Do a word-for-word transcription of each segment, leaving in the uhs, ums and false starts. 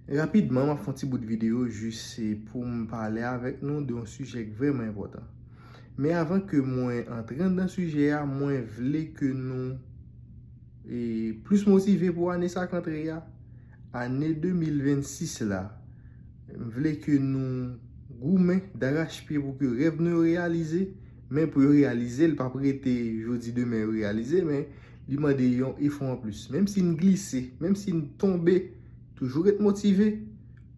Rapidman, m ap fè yon ti bout videyo jis pou m pale avèk nou de yon sijè k vrèman enpòtan. Men avan ke mwen antre anndan sijè a, mwen vle ke nou e, plis motive pou ane sa k antre a, ane de mil vennsis la. M vle ke nou goumen darachpye pou ke rèv nou yo reyalize, men pou yo reyalize, l p ap rete jodi demen yo reyalize, men li mande yon efò anplis. Menm si n glise, menm si n tonbe, toujou ret motive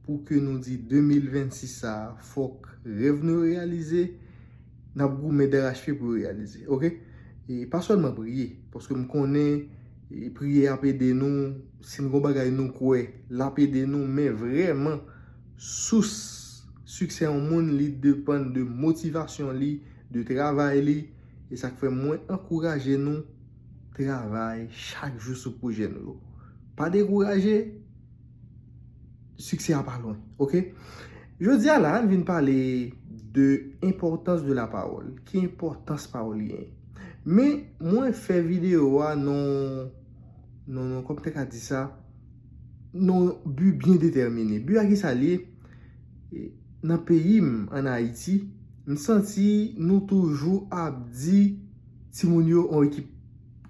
pou ke nou di de mil vennsis sa, fòk rèv nou yo reyalize, n ap goumen darachpye pou yo reyalize, oke? E pa sèlman priye, paske m konnen e, priye ap ede nou, si n gon bagay nou kwè, l ap ede nou, men vrèman, sous siksè yon moun, li depann de motivasyon li, de travay li, e sa k fè mwen ankouraje nou travay chak jou sou pwojè nou yo. Pa dekouraje, siksè a pa lwen, oke? Jodi a la, n vin pale de enpòtans de la pawòl. Ki enpòtans pawòl li genyen? Men, mwen fè videyo a nan, nan, nan, kòman te ka di sa? Nan bi byen detèmine. Bi a ki sa l ye? E, nan peyi m, ann Ayiti, m santi nou toujou ap di timoun yo yon ekip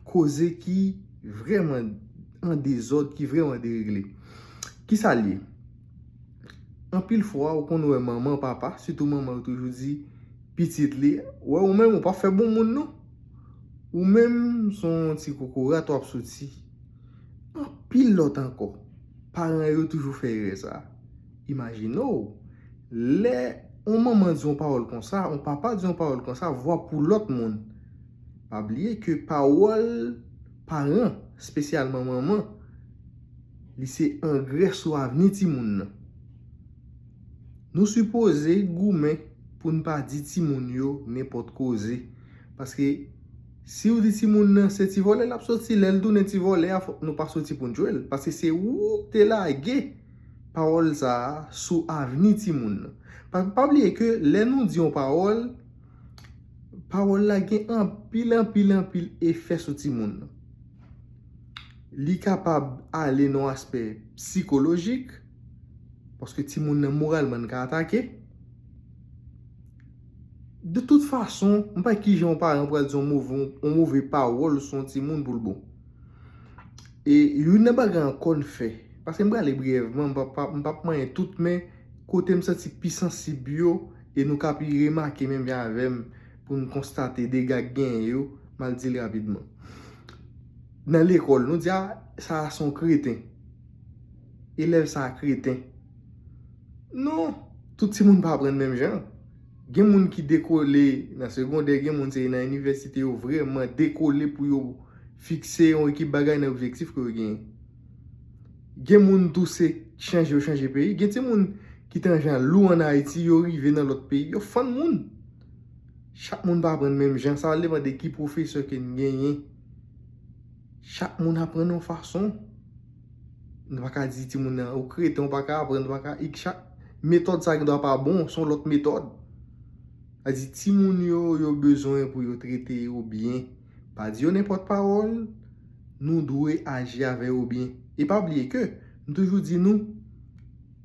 koze ki vrèman an dezòd, ki vrèman deregle. Ki sa l ye? Anpil fwa, ou konn wè manman, papa, sitou manman yo toujou di pitit li, wè ou menm, ou pa fè bon moun non. Ou menm, se yon ti kokorat w ap soti. Anpil lòt ankò. Paran yo toujou fè erè sa. Imajine w, lè yon manman di yon pawòl konsa, yon papa di yon pawòl konsa, vwa pou lòt moun. Pa bliye ke pawòl paran, espesyalman manman, li se angrè sou avni timoun nan. Nou sipoze goumen pou n pa di timoun yo nenpòt koze. Paske si w di timoun nan se ti vòlè l ap soti, lè l tounen ti vòlè a, fòk nou pa soti pou n tchwe l. Paske se ou k te lage pawòl sa a sou avni timoun nan. Pa, pa bliye ke lè nou di yon pawòl, pawòl la gen anpil, anpil, anpil efè sou timoun nan. Li kapab ale nan yon aspè sikolojik, paske timoun nan moralman ka atake. De tout fason, m pa kijan yon paran pral di yon move, yon move pawòl sou yon timoun pou l bon. E youn nan bagay ankò n fè, paske m prale briyèvman, m p ap, m p ap manyen tout, men kote m santi pi sansib yo, e nou ka pi remake menm jan avè m, pou n konstate dega k genyen yo, m al di l rapidman. Nan lekòl, nou di, a, sa a se yon kreten. Elèv sa a kreten. Non, tout timoun pa aprann menm jan. Gen moun ki dekole nan segondè, gen moun se nan inivèsite yo vrèman dekole pou yo fikse yon ekip bagay nan objektif ke yo genyen. Gen moun tou se chanje yo chanje peyi. Gen timoun ki te nan jan lou ann Ayiti, yo rive nan lòt peyi, yo fann moun. Chak moun pa aprann menm jan. Sa va depann de ki pwofesè ke n genyen. Chak moun aprann yon fason. Nou pa ka di timoun nan, ou kreten, ou pa ka aprann, ou pa ka, chak metòd sa gendwa pa bon, se yon lòt metòd. Sa di, timoun yo, yo bezwen pou yo trete yo byen. Pa di yo nenpòt pawòl, nou dwe aji avè yo byen. E pa bliye ke, m toujou di nou,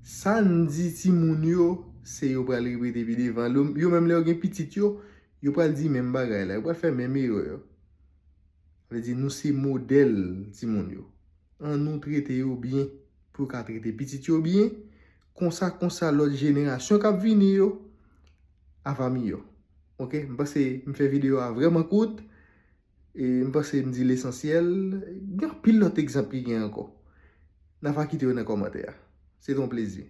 sa n di timoun yo, se yo pral repete pi devan. Yo, yo menm lè yo gen pitit yo, yo pral di menm bagay la, yo pral fè menm erè yo. Sa vle di nou se modèl timoun yo. An nou trete yo byen pou yo ka trete pitit yo byen. Konsa, konsa lòt jenerasyon k ap vini yo ava miyò. Oke, m panse m fè videyo a vrèman kout. E m panse m di lesansyèl. Gen anpil lòt egzanp ki gen ankò. N a va kite yo nan kòmantè a. Se te yon plezi.